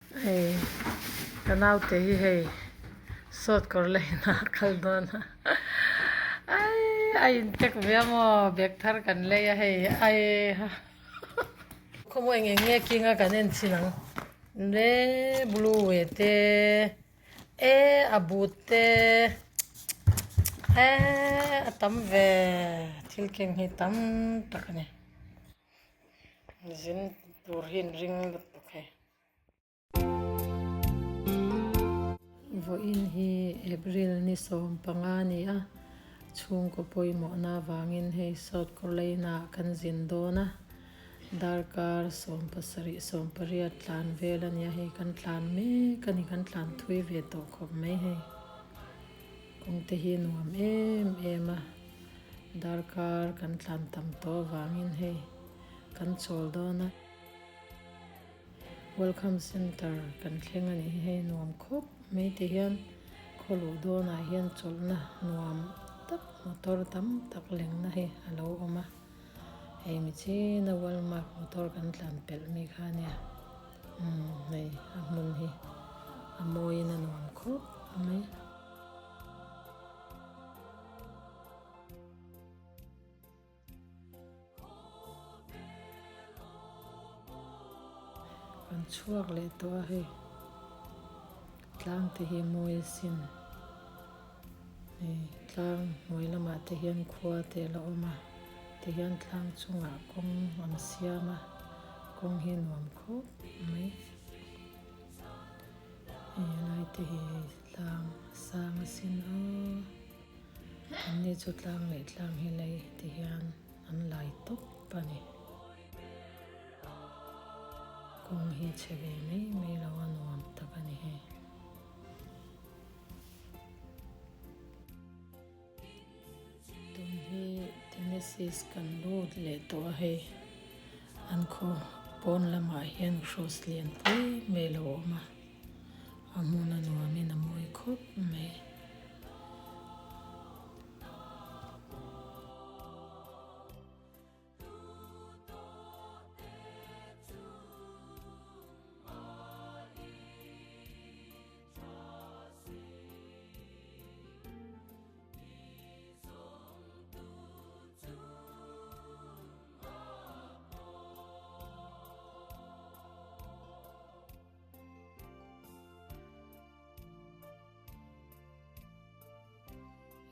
Hei ka naute hi hei sawt kawr lain a kal dawn a ai a intek ve a maw bag thar kan lei a hei ai khawmaw eng eng nge king a kan en chhin ang le blue e te e a but te e a tam ve thil keng hi tam tak a ni. Zin tur hi an ring lutuk hei. Vawiin hi April ni 15 a ni a, chhungkaw pawimawhna avangin hei South Carolina ah kan zin dawn a, darkar 17 18 tlan vel a nia hei kan tlan mek a ni, kan tlan thui ve tawh khawp mai hei. Kawngte hi nuam em em a. Darkar kan tlan tam tawh avangin hei kan chawl dawn a, Welcome Center kan thleng a nih hi hei nuam khawp mai ti hian khaw luh dawnah hian chawlhna nuam tak motor tam tak lengna hi a lo awm a, hei mi china Walmart motor kan tlan pelh mi kha a nia, umm hei a hmun hi a mawiin a nuam khawp mai. Kan chhuak leh tawh a hei tlang te hi mawi asin hei tlang hnuai lamah te hian khua te a la awm a tihian tlang chungah kawng an siam a kawng hi nuam khawp mai hei helai te hi tlang sang asin aw. Anni chu tlang leh tlang hi lei ti hian an lai tawp a ni. Kawng hi chhe ve mai mai lo a nuam tak a ni hei. Tun hi Tennessee kan lut leh tawh a hei. An khaw pawn lamah hian cross lian pui mai a lo awm a. A hmun a nuamin a mawi khawp mai.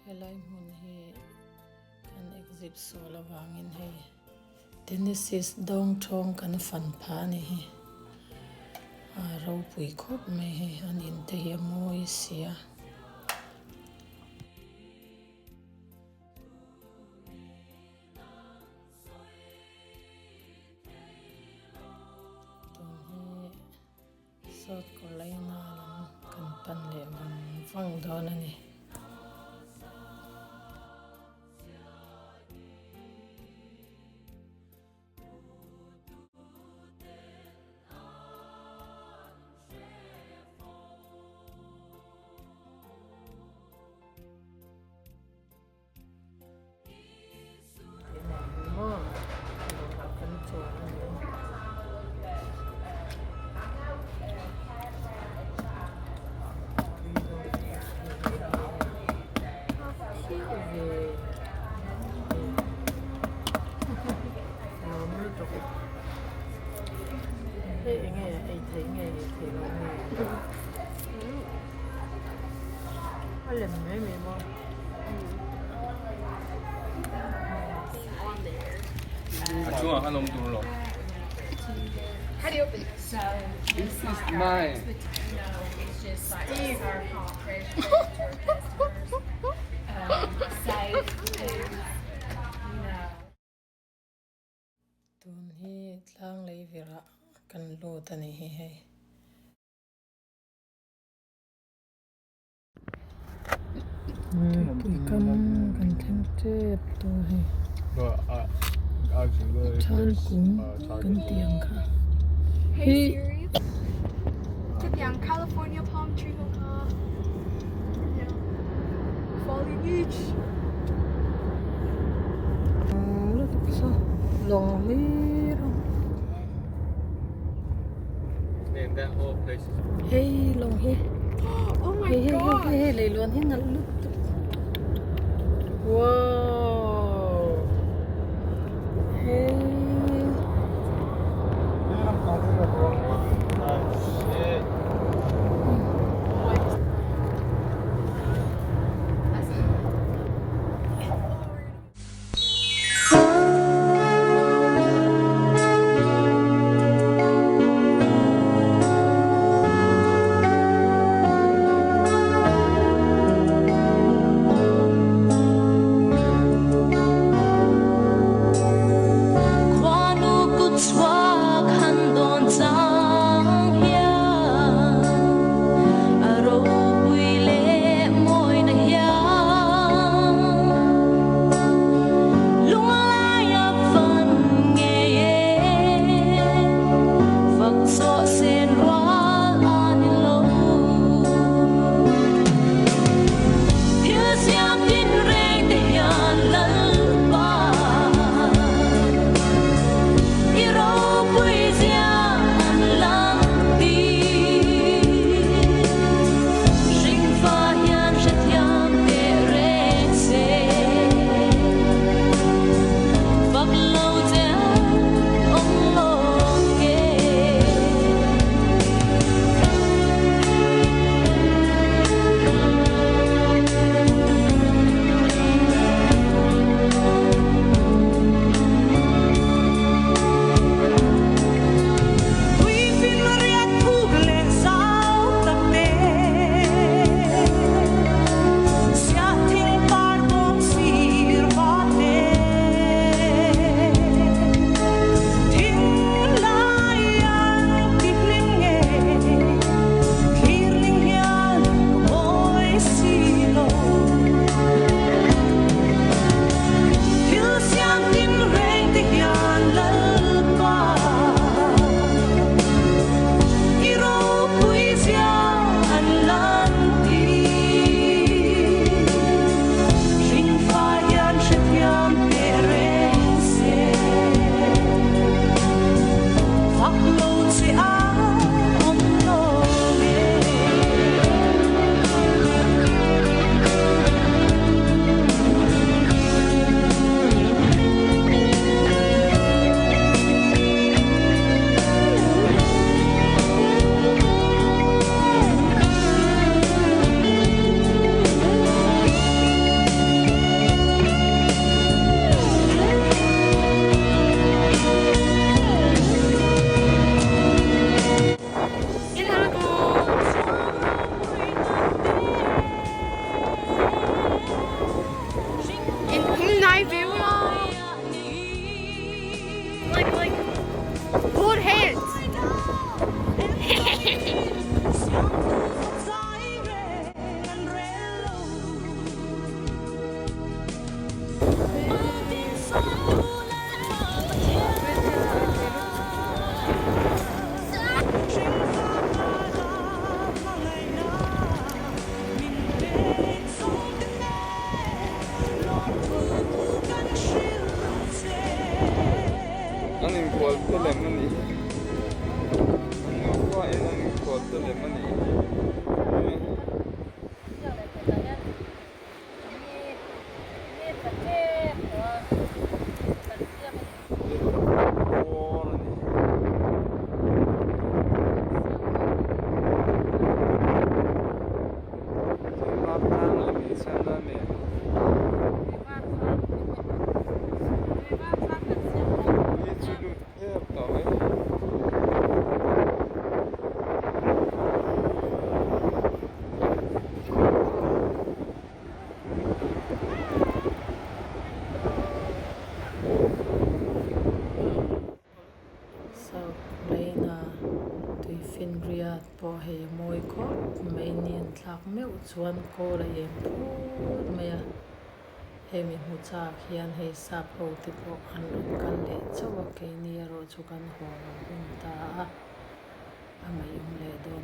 Helai hmun hi kan exit sual avangin hei Tenesis dawngthawng kan fan phah a ni hi a ropui khawp mai hei an in te hi a mawi si a. Tun hi South Carolina lam kan pan leh vang vang dawn a ni. Hei enge ei theih nge ei theih loh nge a lem mai mai maw. A chungah khan awm tur lo. This is mine. Tun hi tlang lei virah kan lut a ni hi hei. Tuipui kam kan thleng tep tawh a hei. Thal kung kan tih ang kha. Hey Siri. Chutiang California palm tree ho kha. Folly Beach. Lutuk sa lawng hlir a. That whole place is Hei lawng hi. Oh my Hei hei hei god. hei hei leiluan hi nalh lutuk. Wow. Hei. Oh shit. Khuanu kut chhuak han dawn chang hian a ropui leh mawina hian lunglai a van ngei e fak zawh sen rual a ni lo. Thil siam tin reng te hian Lalpa i ropui zia an lang ti. Hringfa hian hrethiam teh reng se. Fak lo che an awm lo nge. In night view. Like hold hands. An inkual te lem a ni. An nupa in an inkual te lem a ni. Bawr a ni. Tuivak tlang lem in siam dawn a mi. Tui chu lut tep tawh mai. South Carolina tuifinriat pawh hei a mawi khawp mai ni an thlak meuh chuan kawl a eng phut mai a hemi hmu chak hian hei sap ho te pawh an rawn kal leh chauh a keini erawh chu kan haw lo hun ta a a ngaihawm leh dawn